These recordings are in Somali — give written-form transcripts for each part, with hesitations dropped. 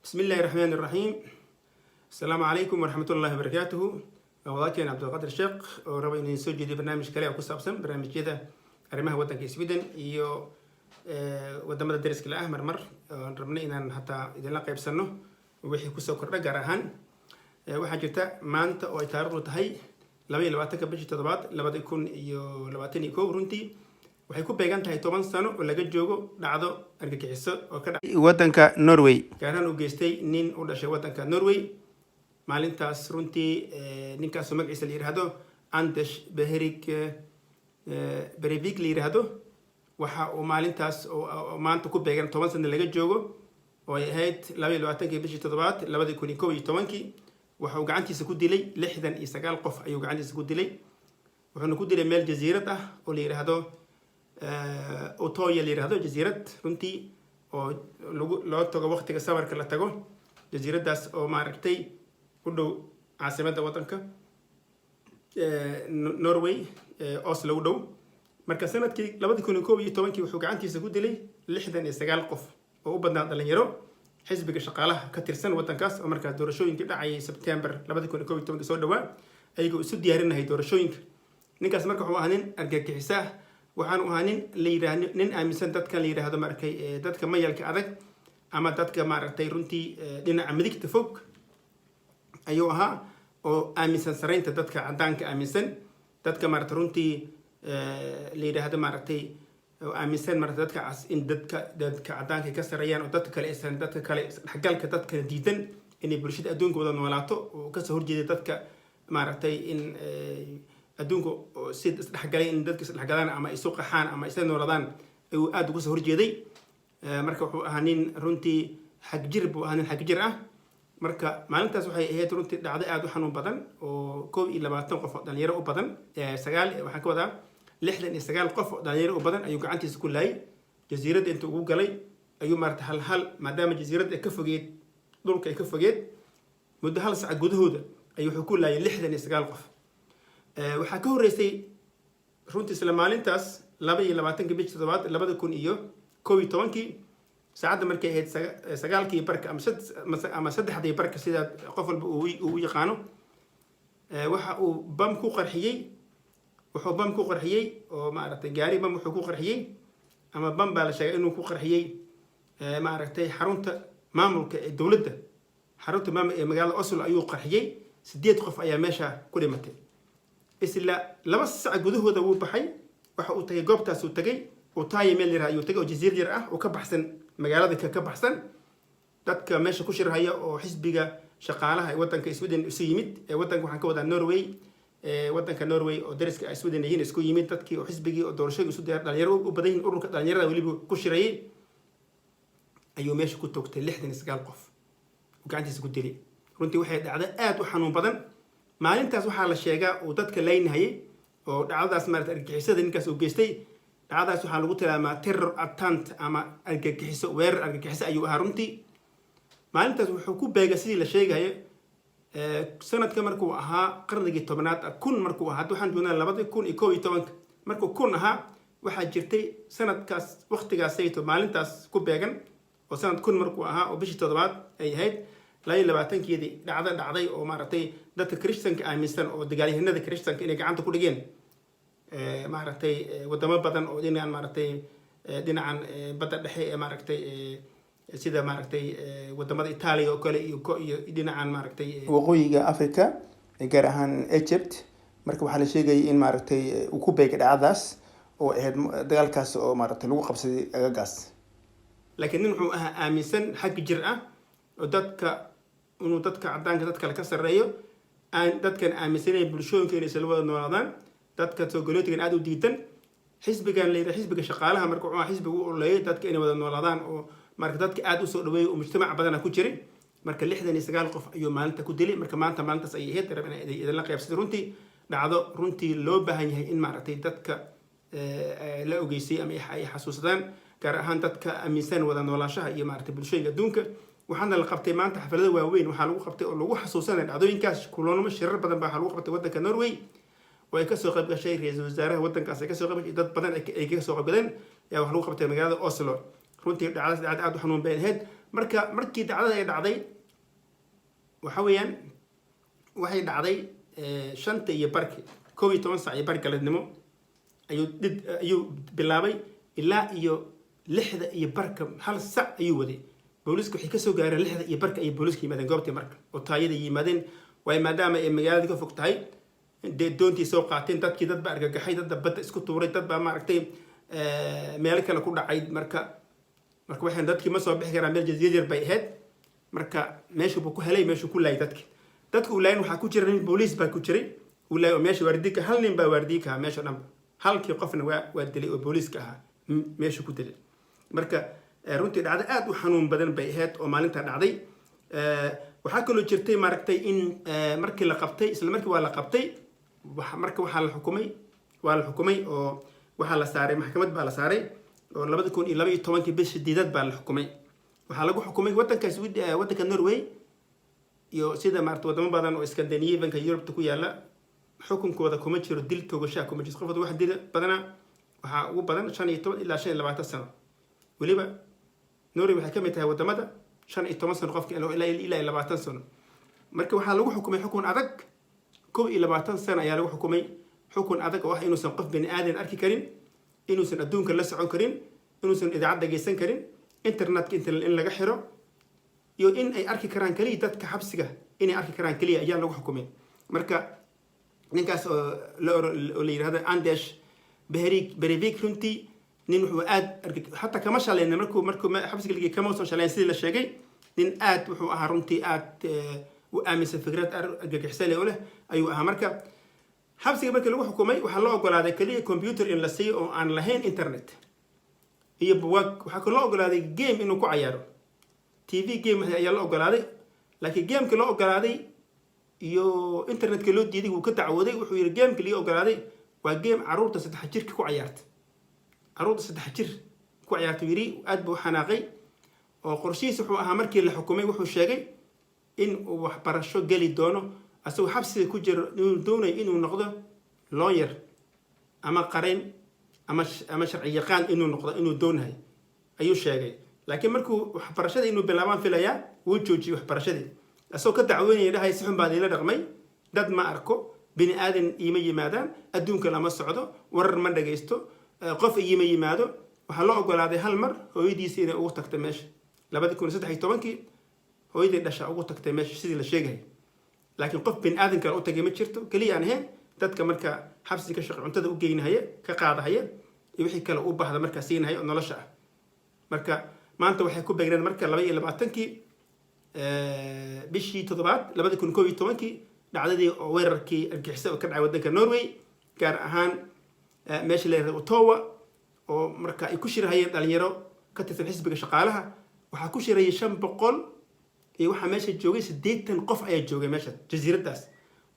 بسم الله الرحمن الرحيم. السلام عليكم ورحمة الله وبركاته. Walaalkeen Cabdulqaadir Sheekh oo raba inuu soo jeediyo barnaamij kale oo ku saabsan barnaamijyada arrimaha waddanka Sweden iyo wadamada dariska la ah. Marmar oon rabnay inaan hataa idinla qaybsano wixii kusoo kordha. Gaar ahaan waxaa jirta maanta oo ay taariikhdu tahay 22-ka bishii toddobaad 2021, runtii waxay ku beegan tahay 10 sano oo laga joogo dhacdo argagixiso oo ka dhacay waddanka Norway, gaar ahaan u geystay nin u dhashay waddanka Norway maalintaas. Runtii ninkaasoo magaciisa la yidhaahdo Anders Behring Breivik la yidhaahdo, waxa uu maalintaas oo maanta ku beegan 10 sano laga joogo oo ay ahayd 22-kii bishii toddobaad 2011-kii, waxa uu gacantiisa ku dilay 69 qof ayuu gacantiisa ku dilay. Wuxuuna ku dilay meel jasiirad ah oo la yidhaahdo Utoya la yidhaahdo, jasiirad runtii oo lagu loo tago waqtiga samarka la tago, jasiiraddaas oo maaragtay u dhow caasimadda waddanka Norway, Oslo u dhow. Marka sanadkii 2011-kii wuxuu gacantiisa ku dilay 69 qof oo u badnaa dhalinyaro xisbiga shaqaalaha ka tirsan waddankaas, oo markaas doorashooyinkii dhacayay Sebtembar 2011-kii soo dhawaa, ayagoo isu diyaarinayay doorashooyinka. Ninkaas marka wuxuu ahaa nin argagixiso ah. Waxaanu ahaa nin la yidhaah nin aaminsan dadkan la yidhaahdo maaragtay dadka mayalka adag ama dadka maaragtay runtii dhinaca midigta fog ayuu ahaa, oo aaminsan saraynta dadka caddaanka, aaminsan dadka maaragtay runtii la yidhaahdo maaragtay oo aaminsan maaragtay dadka cas in dadka caddaanka ay ka sareeyaan oo dadka kale aysan, dadka kale isdhexgalka dadkana diidan inay bulshada adduunka wada noolaato, oo kasoo horjeeda dadka maaragtay in adduunka si isdhexgalay, in dadka isdhexgalaan ama isu qaxaan ama isla noolaadaan ayuu aada uga soo horjeeday. Marka wuxuu ahaa nin runtii xagjir buu ahaa, nin xagjir ah. Marka maalintaas waxay ahayd runtii dhacdo aada u xanuun badan oo 21 qof oo dhalinyaro u badan, sagaal waxaan ka wadaa 69 qof oo dhalinyaro u badan ayuu gacantiisa ku laayay. Jasiiradda inta ugu galay ayuu maarata hal hal, maadaama jasiiradda ay ka fogeed dhulka ay ka fogeed, muddo hal sac gudahooda ayuu wuxuu ku laayay 69 qof. Waxaa ka horreysay runtii isla maalintaas, 22-ka bishii toddobaad 2011-kii, saacadda markay ahayd 9-kii barka ama 3-dii barka, sidaa qof walba uu u yaqaano, waxa uu bam ku qarxiyey, wuxuu bam ku qarxiyey oo maaragtay gaari bam wuxuu ku qarxiyey ama bam baa la sheegay inuu ku qarxiyey maaragtay xarunta maamulka ee dowladda, xarunta maamulka ee magaalada Oslo ayuu qarxiyey. Sideed qof ayaa meesha ku dhimatay. Isla 2 sac gudahooda wuu baxay, waxa uu tagay goobtaasuu tagay, Utaya meel yar ayuu tagay oo jasiir yar ah oo ka baxsan magaalada ka baxsan. Dadka meesha ku shirhaya oo xisbiga shaqaalaha ee waddanka Sweden isu yimid, ee waddanka, waxaan ka wadaa Norway, waddanka Norway oo dariska ay Sweden yihiin, isku yimid dadkii oo xisbigii oo doorashadii isu diyaar, dhalinyaro u badan yihiin, ururka dhalinyarada weliba ku shirayay, ayuu meesha ku toogtay 69 qof oo gacantiisa ku dilay. Runtii waxay dhacday aada u xanuun badan. Maalintaas waxaa la sheegaa uu dadka laynahayay oo dhacdadaas maarata argagixisada ninkaas uu geystay, dhacdadaas waxaa lagu tilmaamaa terror attempt ama argagixiso, weerar argagixiso ayuu ahaa. Runtii maalintaas wuxuu ku beegay, sidii la sheegayo, sanadka markuu ahaa qarnigii 10aad, 1000 markuu ahaa. Hadda waxaan joognaa 2011-ka. Markuu 1000 ahaa, waxaa jirtay sanadkaas waqtigaasayto maalintaas ku beegan oo sanad 1000 markuu ahaa oo bishii toddobaad ay ahayd 22-keedii, dhacdo dhacday oo maaragtay dadka Christianka aaminsan oo dagaalyahanada Christianka inay gacanta ku dhigeen maaragtay wadamo badan oo dhinacan maaragtay dhinacan badda dhexe ee maaragtay sida maaragtay wadamada Itaaliya oo kale iyo iyo dhinacan maaragtay waqooyiga Africa, gaar ahaan Egypt. Marka waxaa la sheegayay in maaragtay uu ku beegay dhacdadaas oo ahayd dagaalkaas oo maaragtay lagu qabsaday agagaas. Laakiin nin wuxuu ahaa aaminsan xag jir ah oo dadka inuu dadka caddaanka dad kale ka sarreeyo aan, dadkan aaminsanayn bulshooyinka inay isla wada noolaadaan, dadka soo galootigan aada u diidan. Xisbigan la yidhaha xisbiga shaqaalaha, marka wuxuu ahaa xisbiga u ololeeyay dadka inay wada noolaadaan oo marka dadka aada usoo dhaweeyay oo mujtamac badana ku jiray. Marka 69 qof ayuu maalinta ku dilay. Marka maanta maalintaas ayay ahayd rab inay idinla qaybsatay. Runtii dhacdo runtii loo baahan yahay in maaragtay dadka la ogeysay ama ay xasuusadaan, gaar ahaan dadka aaminsan wada noolaashaha iyo maaragtay bulshooyinka adduunka. Waxaana la qabtay maanta xaflado waaweyn, waxaa lagu qabtay oo lagu xasuusanaya dhacdooyinkaas. Kulamo shirar badan baa waxaa lagu qabtay waddanka Norway oo ay kasoo qayb gashay ra-iisul wasaaraha waddankaas, ay kasoo qayb gashay dad badan ay kasoo qayb galeen ayaa wax lagu qabtay magaalada Oslo. Runtii dhacdaas dhacda aada u xanuun bay ahayd. Marka markii dhacdada ay dhacday, waxa weeyaan waxay dhacday 5:30, 11 saac iyo bar galabnimo ayuu dhid ayuu bilaabay, ilaa iyo 6:30, hal sac ayuu waday. Booliiska waxay kasoo gaareen 6:30 ayay booliiska yimaadeen goobtii. Marka oo taayada yimaadeen waayo, maadaama ay magaalada ka fog tahay, dee doontii soo qaateen dadkii. Dad baa argagaxay, dad baa badda isku tuuray, dad baa maaragtay meelo kale ku dhacay. Marka waxaan dadkii ma soo bixi karaan, meel jasiirad yar bay ahayd. Marka meeshuu buu ku helay, meeshuu ku laayay dadki. Dadka uu laayin waxaa ku jira nin booliis baa ku jiray uu laayay oo meesha waardiga. Hal nin baa waardiye ka ahaa meesha dhanba, halkii qofna waa dilay oo booliiska ahaa, meeshuu ku dilay. Marka runtii dhacdo aad u xanuun badan bay ahayd oo maalintaa dhacday. Waxaa kaloo jirtay maaragtay in markii la qabtay, isla markii waa la qabtay. Marka waxaa la xukumay, waa la xukumay oo waxaa la saaray, maxkamad baa la saaray oo 2012-kii bishii diidad baa la xukumay. Waxaa lagu xukumay wadanka Sweden, wadanka Norway iyo sida maarata wadamo badan oo Scandinavianka Yurubta ku yaala, xukunkooda kuma jiro dil toogashaa, kuma jiro. Qofka wax dila badanaa waxaa ugu badan 15 ilaa 25 sano. Weliba Norway waxay ka mid tahay wadamada 15 sano qofka ilaa 20 sano. Marka waxaa lagu xukumay xukun adag, 21 sano ayaa lagu xukumay, xukun adag oo ah inuusan qof bini aadan arki karin, inuusan adduunka la socon karin, inuusan idaacad dhagaysan karin, internetka in laga xiro iyo in ay arki karaan keliya dadka xabsiga inay arki karaan keliya ayaa lagu xukumay. Marka ninkaas oo la yidhahdo Anders Breivik, runtii nin wuxuu aad xataa kama shalayna markuu xabsiga ligay, kama uusan shalayn sidii la sheegay. Nin aad wuxuu ahaa runtii aad u aaminsan fikrad argagixisale u leh ayuu ahaa. Marka xabsiga markii lagu xukumay, waxaa loo ogolaaday keliya computer in la siiyo oo aan lahayn internet iyo buwaag. Waxaa kaloo loo ogolaaday game inuu ku cayaaro, TV game ayaa la ogolaaday. Laakiin gameka loo ogolaaday iyo internetka loo diiday wuu ka dacwooday. Wuxuu yidhi gameka lii ogolaaday waa game caruurta 3 jirka ku cayaarta, caruurta 3 jir ku cayaarta yidhi. Aad buu u xanaaqay oo qorshihiis wuxuu ahaa, markii la xukumay wuxuu sheegay in uu waxbarasho geli doono asagoo xabsiga ku jiro, inuu doonayo inuu noqdo lawyer ama qareyn ama sharci yaqaan inuu noqdo inuu doonahay ayuu sheegay. Laakiin markuu waxbarashada inuu bilaabaan filayaa, wuu joojiyey waxbarashadii, asagoo ka dacweynaya, dhahay: "Si xun baa liila dhaqmay, dad ma arko, bini aadan iima yimaadaan, adduunka lama socdo, warar ma dhagaysto, qof iima yimaado." Waxaa loo ogolaaday hal mar hooyadiisa inay ugu tagtay meesha 2013-kii, hooyadii dhasha ugu tagtay meesha sidii la sheegay. Laakiin qof bini aadan kale u tagay ma jirto, keliya aan ahayn dadka marka xabsi ka shaqe, cuntada u geynahaya, ka qaadahaya iyo wixii kale u baahda markaa siinahaya oo nolosha ah. Marka maanta waxay ku beegneen marka 22-kii bishii toddobaad 2011-kii dhacdadii oo weerarkii argixisada oo ka dhacay waddanka Norway, gaar ahaan meesha la yihahdo Utøya, oo marka ay ku shirahayeen dhalinyaro ka tirsan xisbiga shaqaalaha. Waxaa ku shirayay 500 iyo waxaa meesha joogay 80 qof ayaa joogay meesha jasiiraddaas,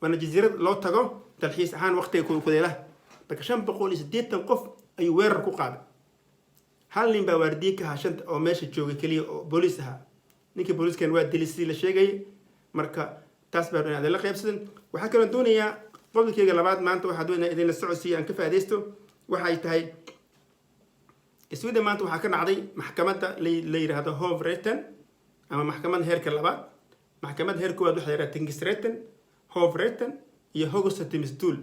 waana jasiirad loo tago dalxiis ahaan waqtiga kuleelaha. Marka 580 qof ayuu weerar ku qaaday. Hal nin baa waardiye ka ahaa shanta oo meesha joogay keliya oo booliis ahaa. Ninkii booliiskan waa dilay sidii la sheegayay. Marka taas baa idin la qaybsadan. Waxaa kaloo doonayaa qodobkeyga labaad maanta, waxaa doonaya idinla socodsiiya, aan ka faaidaysto, waxay tahay Sweden maanta waxaa ka dhacday maxkamadda la yidhaahdo Hovrätten ama maxkamadda heerka labaad. Maxkamadda heer koowaad waxaa la yidhahda Tingsrätten, Hovrätten iyo Högsta domstol.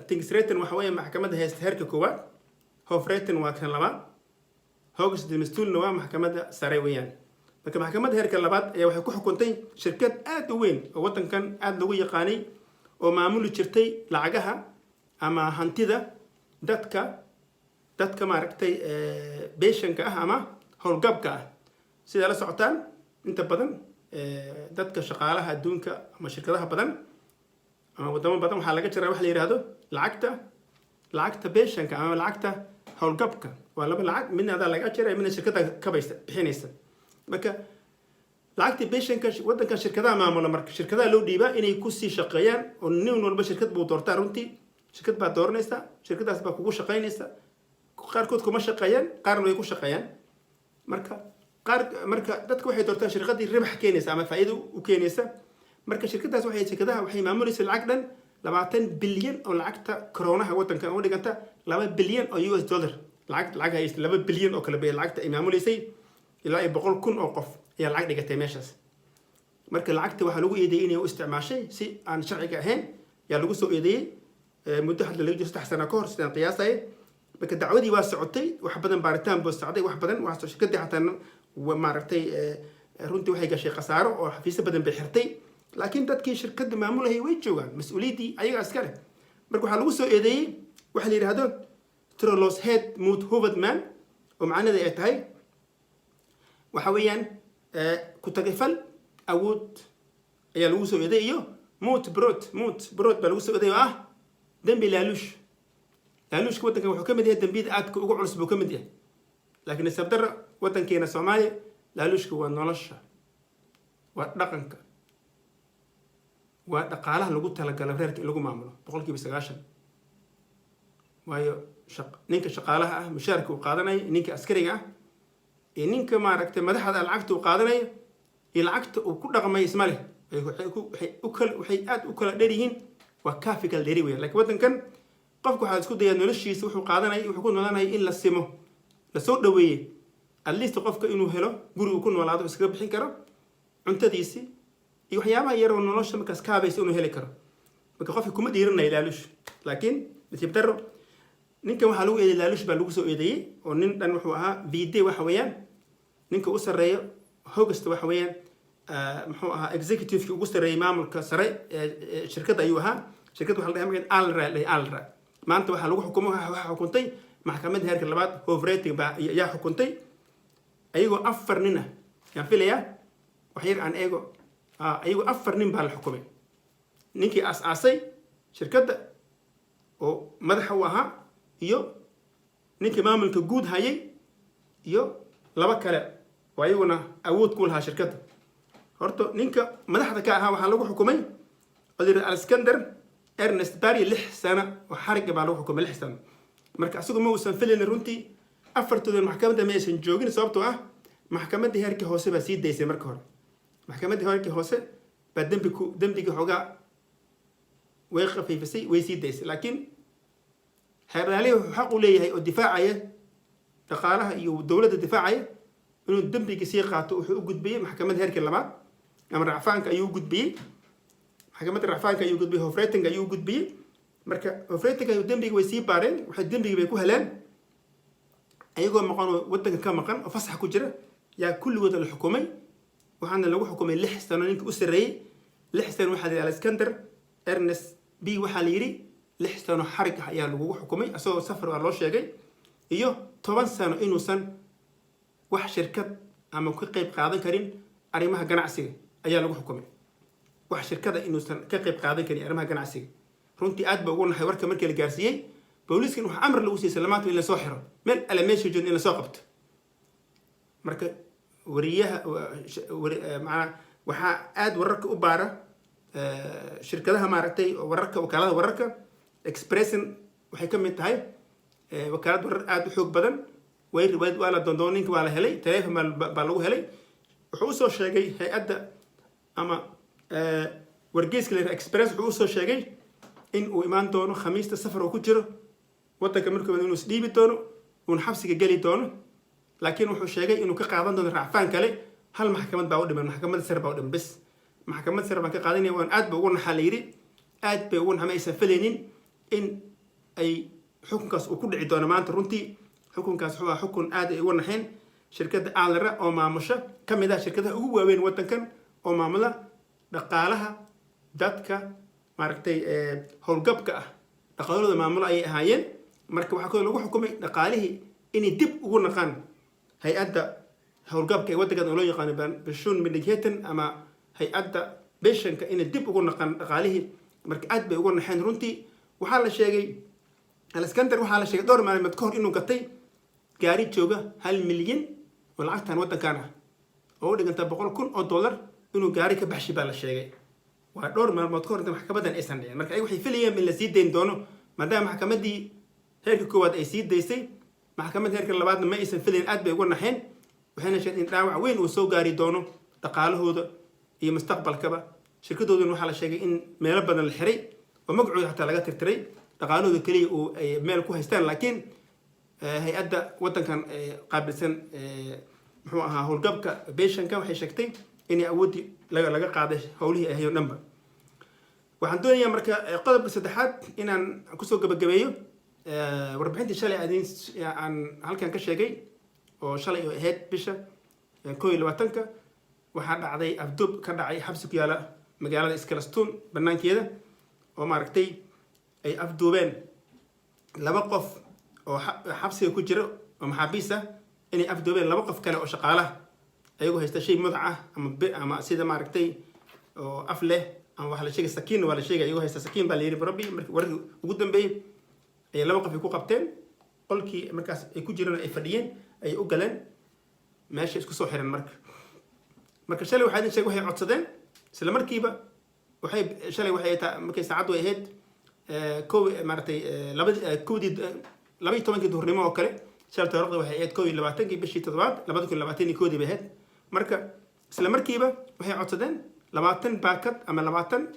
Tingsrätten waxa weeye maxkamadda heesta heerka koowaad, Hovrätten waa kan labaad, Högsta domstolna waa maxkamadda sare weeyaan. Marka maxkamadda heerka labaad ayaa waxay ku xukuntay shirkad aad u weyn oo waddankan aada loogu yaqaanay oo maamuli jirtay lacagaha ama hantida dadka maaragtay pensionka ah ama howlgabka ah. Sidaa la socotaan, inta badan dadka shaqaalaha adduunka ama shirkadaha badan ama wadamo badan waxaa laga jaraa waxa la yihahdo lacagta pensionka ama lacagta howlgabka. Waa laba lacag, midna adaa laga jaraya, midna shirkadda kabaysa bixinaysa. Marka lacagta pensionka waddankan shirkadaha maamula, marka shirkadaha loo dhiibaa inay kusii shaqeeyaan oo nin walba shirkad buu doortaa. Runtii shirkad baa dooranaysa, shirkadaas baa kugu shaqaynaysa. Qaarkood kuma shaqeeyaan, qaarna way ku shaqeeyaan. Marka qaar, marka dadka waxay doortaan shirkadii ribax keenaysa ama faa'iido u keenaysa. Marka shirkadaas waxay shirkadaha waxay maamulaysa lacag dhan 20 bilyan oo lacagta koroonaha waddankan u dhiganta, 2 bilyan oo US dollar. Lacag haysta 2 bilyan oo kale bay lacagta ay maamuleysay. Ilaa iyo 100,000 oo qof ayaa lacag dhigatay meeshaas. Marka lacagta waxaa lagu eedeeyey inay u isticmaashay si aan sharciga ahayn yaa lagu soo eedeeyey, muddo hadda laga jiro 3 sano ka hor, sidaan qiyaasaya. Marka dacwadii waa socotay, wax badan baaritaan buu socday, wax badan waa shirkadii xataa maaragtay runtii waxay gashay khasaaro oo xafiisyo badan bay xirtay, laakiin dadkii shirkadda maamulayay way joogaan, mas-uuliyaddii ayagaa iska leh. Marka waxaa lagu soo eedeeyey waxa la yidhaahdo troloshed mot huvudman, oo macnaheedu ay tahay waxa weeyaan ku-tagrifal awood ayaa lagu soo eeday, iyo mutbrott. Mutbrott baa lagu soo eeday oo ah dembi laaluush. Laaluushka waddankan wuxuu ka mid yahay dembiyada aadka ugu culus buu ka mid yahay, laakiin nasiib darro waddankeena Soomaaliya laaluushka waa nolosha, waa dhaqanka, waa dhaqaalaha lagu talagalo reerka in lagu maamulo 90%. Waayo ninka shaqaalaha ah mushaarka uu qaadanayo, ninka askariga ah iyo ninka maaragtay madaxda lacagta uu qaadanayo iyo lacagta uu ku dhaqmayo isma leh. Waxay aad u kala dheer yihiin, waa kaafi kala dheeri weyan. Lakiin waddankan qofku waxaa isku dayaa noloshiisa wuxuu qaadanaya, wuxuu ku noolanaya in la simo, lasoo dhaweeyey, at least qofka inuu helo guri uu ku noolaado, iskaga bixin karo cuntadiisi iyo waxyaabaha yaroo nolosha markaas kaabaysa inuu heli karo. Marka qofka kuma dhiiranayo laaluush, laakiin nasiib darro ninkan waxaa lagu eedeeyey laaluush baa lagu soo eedeeyey, oo nin dhan wuxuu ahaa VD. Waxa weeyaan ninka u sarreeyo hogasta, waxa weeyaan muxuu ahaa executive-ki ugu sarreeyey, maamulka sare ee shirkadda ayuu ahaa. Shirkadda waxa la dhahay magaceed Alra la dhahay, Alra. Maanta waxaa lagu xukumo, waxaa xukuntay maxkamadda heerka labaad, hovrätten baa ayaa xukuntay, ayagoo afar nin ah yaan filayaa. Wax yar aan eego. Ayagoo afar nin baa la xukumay: ninkii aas-aasay shirkadda oo madaxa u ahaa, iyo ninkii maamulka guud hayay, iyo laba kale oo ayaguna awood ku lahaa shirkadda. Horta ninka madaxda ka ahaa waxaa lagu xukumay oo la yidhahdo Alexander Ernest Barry, 6 sano oo xariga baa lagu xukumay, 6 sano. Marka asigu ma uusan filaynin runtii, afartoodan maxkamadda ma aysan joogin, sababtoo ah maxkamaddii heerkii hoose baa sii daysay. Marka hore maxkamaddii heerkii hoose baa dembi ku dembigii xoogaa way khafiifisay, way sii daysay, laakiin xeerlaalihi wuxuu xaq u leeyahay oo difaacaya dhaqaalaha iyo dowladda difaacaya inuu dembigii sii qaato. Wuxuu u gudbiyey maxkamadda heerkii labaad ama racfaanka ayuu u gudbiyey, maxkamadda racfaanka ayuu gudbiyey, hovrätten ayuu u gudbiyey. Marka hovrätten ayuu dembigi way sii baareen, waxay dembigii bay ku heleen. Ayagoo maqan oo waddanka ka maqan oo fasax ku jira yaa kulligooda la xukumay, waxaana lagu xukumay 6 sano. Ninka u sarreeyey 6 sano waxaa la yidhi Alexander Ernest B, waxaa la yidhi 6 sano xarig ah ayaa lagugu xukumay, isagoo safar waa loo sheegay, iyo 10 sano inuusan wax shirkad ama ka qayb qaadan karin arrimaha ganacsiga ayaa lagu xukumay, wax shirkada inuusan ka qayb qaadan karin arrimaha ganacsiga. Runtii aad ba ugu naxay warka markii la gaarsiiyey. Booliiskan waxaa amar lagu siiyey islamaanta in lasoo xiro, meel alle meesha joogin in lasoo qabto. Marka wariyaha macnaa waxaa aada wararka u baara shirkadaha maaragtay wararka, wakaalada wararka Expressen waxay ka mid tahay wakaalad warar aada u xoog badan. Way waa la doondoon, ninka waa la helay, telefon baa lagu helay. Wuxuu usoo sheegay hay-adda ama wargeyska la yidhaha Express, wuxuu usoo sheegay in uu imaan doono Khamiista, safar oo ku jiro waddanka, markuu inuu isdhiibi doono, uuna xabsiga geli doono, laakiin wuxuu sheegay inuu ka qaadan doono racfaan kale. Hal maxkamad baa u dhiman, maxkamadda sare baa u dhiman bes, maxkamad sare baan ka qaadanaya. Waan aad ba ugu naxaa la yidhi, aad bay ugu naxa. Ma aysan filaynin in ay xukunkaas uu ku dhici doono maanta. Runtii xukunkaas wuxuu ahaa xukun aad ay uga naxeen shirkadda Alra oo maamusha, ka mid ah shirkadaha ugu waaweyn waddankan oo maamula dhaqaalaha dadka maaragtay howlgabka ah, dhaqaalahooda maamulo ayay ahaayeen. Marka waxaa kaloo lagu xukumay dhaqaalihii inay dib ugu naqaan hay-adda howlgabka ee waddankan oo loo yaqaano Pensionsmyndigheten ama hay-adda pensionka, inay dib ugu naqaan dhaqaalihii. Marka aad bay uga naxeen runtii. Waxaa la sheegay Alexander, waxaa la sheegay dhowr maalmood ka hor inuu gatay gaari jooga 1 milyan oo lacagtan waddankan ah oo u dhiganta $100,000 inuu gaari ka baxshay baa la sheegay. Waa dhowr maalmood ka hor inta maxkamadan aysan dhicin. Marka ay waxay filayeen in la sii dayn doono, maadaama maxkamaddii heerka koowaad ay sii daysay, maxkamadda heerka labaadna ma aysan filayn. Aad bay uga naxeen, waxayna sheegeen in dhaawac weyn uu soo gaari doono dhaqaalahooda iyo mustaqbalkaba. Shirkadooduna waxaa la sheegay in meelo badan la xiray oo magacooda xataa laga tirtiray, dhaqaalahooda keliya uu ay meel ku haystaan, laakiin hay-adda waddankan qaabilsan muxuu ahaa pensionka Muxuu ahaa howlgabka pensionka waxay sheegtay inay awooddii laga qaaday howlihii ay hayo dhanba. Waxaan doonayaa marka qodobka saddexaad inaan kusoo gabagabeeyo warbixintii shalay adin aan halkan ka sheegay, oo shalay oo ahayd bisha 21-ka. Waxaa dhacday afduub ka dhacay xabsi ku yaala magaalada Eskilstuna banaankeeda, oo maaragtay ay afduubeen laba qof oo xabsiga ku jira oo maxaabiis ah, inay afduubeen laba qof kale oo shaqaalaha, ayagoo haysta shay mudac ah ama sida maaragtay oo af leh, ama waxaa la sheegay sakiin waa la sheegay, ayagoo haysta sakiin baa la yidhi. Rabbi, markii wararkii ugu dambeeyey ayay laba qof ay ku qabteen qolkii markaas ay ku jireen, ay fadhiyeen, ayay u galeen, meesha isku soo xireen. Marka shalay waxaa idin sheegay waxay codsadeen isla markiiba. Waxay shalay waxay taa markay saacaddu ay ahayd kow maaragtay labadi kowdii 12-kii duhurnimo oo kale. Shalay taariikhda waxay ahayd 21-kii bishii toddobaad 2021-dii bay ahayd. Marka isla markiiba waxay codsadeen 20 baakad ama 20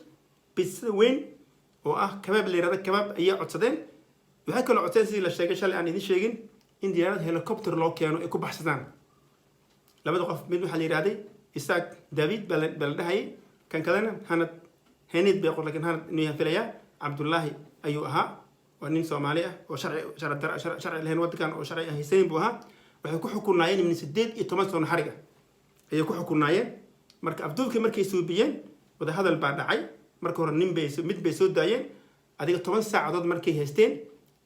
pizza weyn oo ah kabaab la yirahdo kabaab ayay codsadeen. Waxay kaloo codsadeen, sidii la sheegay shalay aan idin sheegin, in diyaarad helicopter loo keeno ay ku baxsadaan. Labada qof mid waxaa la yidhahday Isaak David baa la dhahayay, kan kalena Hanad, Henid bay qor, lakin Hanad inuu yahay filayaa, Cabdullaahi ayuu ahaa. Waa nin Soomaali ah oo sharci lahayn waddankan oo sharci haysanin buu ahaa. Waxay ku xukunaayeen min 18 sano xarig ah ayay ku xukunaayeen. Marka afduubkii markay suubiyeen, wadahadal baa dhacay. Marka hore nin bay mid bay soo daayeen. Adiga 10 saacadood markay haysteen,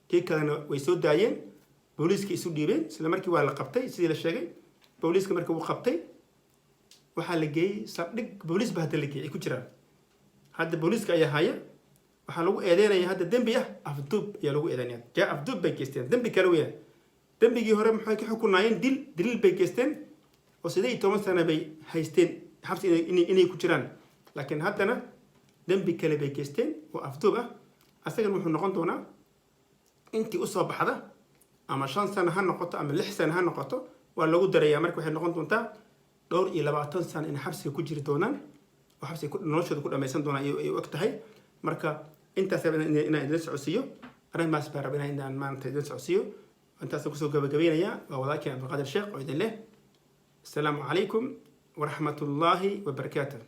kii kalena way soo daayeen, booliiska isu dhiibeen. Isla markii waa la qabtay sidii la sheegay. Booliiska marka uu qabtay, waxaa la geeyey saldhig booliis ba hadda la geeyey ay ku jiraan. Hadda booliiska ayaa haya. Waxaa lagu eedeynaya hadda dembi ah afduub ayaa lagu eedeynaya. Jaa afduub bay geysteen, dembi kale weeyaan. Dembigii hore maxay ka xukunaayeen? Dil, daliil bay geysteen oo 18 sano bay haysteen xabsi inay ku jiraan, laakiin haddana dembi kale bay geysteen oo afduub ah. Asagan wuxuu noqon doonaa intii usoo baxda, ama 5 sano ha noqoto ama 6 sano ha noqoto, waa lagu darayaa. Marka waxay noqon doontaa dhowr iyo labaatan sano inay xabsiga ku jiri doonaan oo xabsiga noloshooda ku dhamaysan doonaan ay u eg tahay. Marka intaas inaan idin socodsiiyo, arrintaas baa raba inaan maanta idin socodsiiyo. Intaasaan kusoo gabagabaynayaa. Waa walaalkii Cabdulqaadir Sheekh oo idin leh asalaamu calaykum waraxmat ullaahi wabarakaatuh.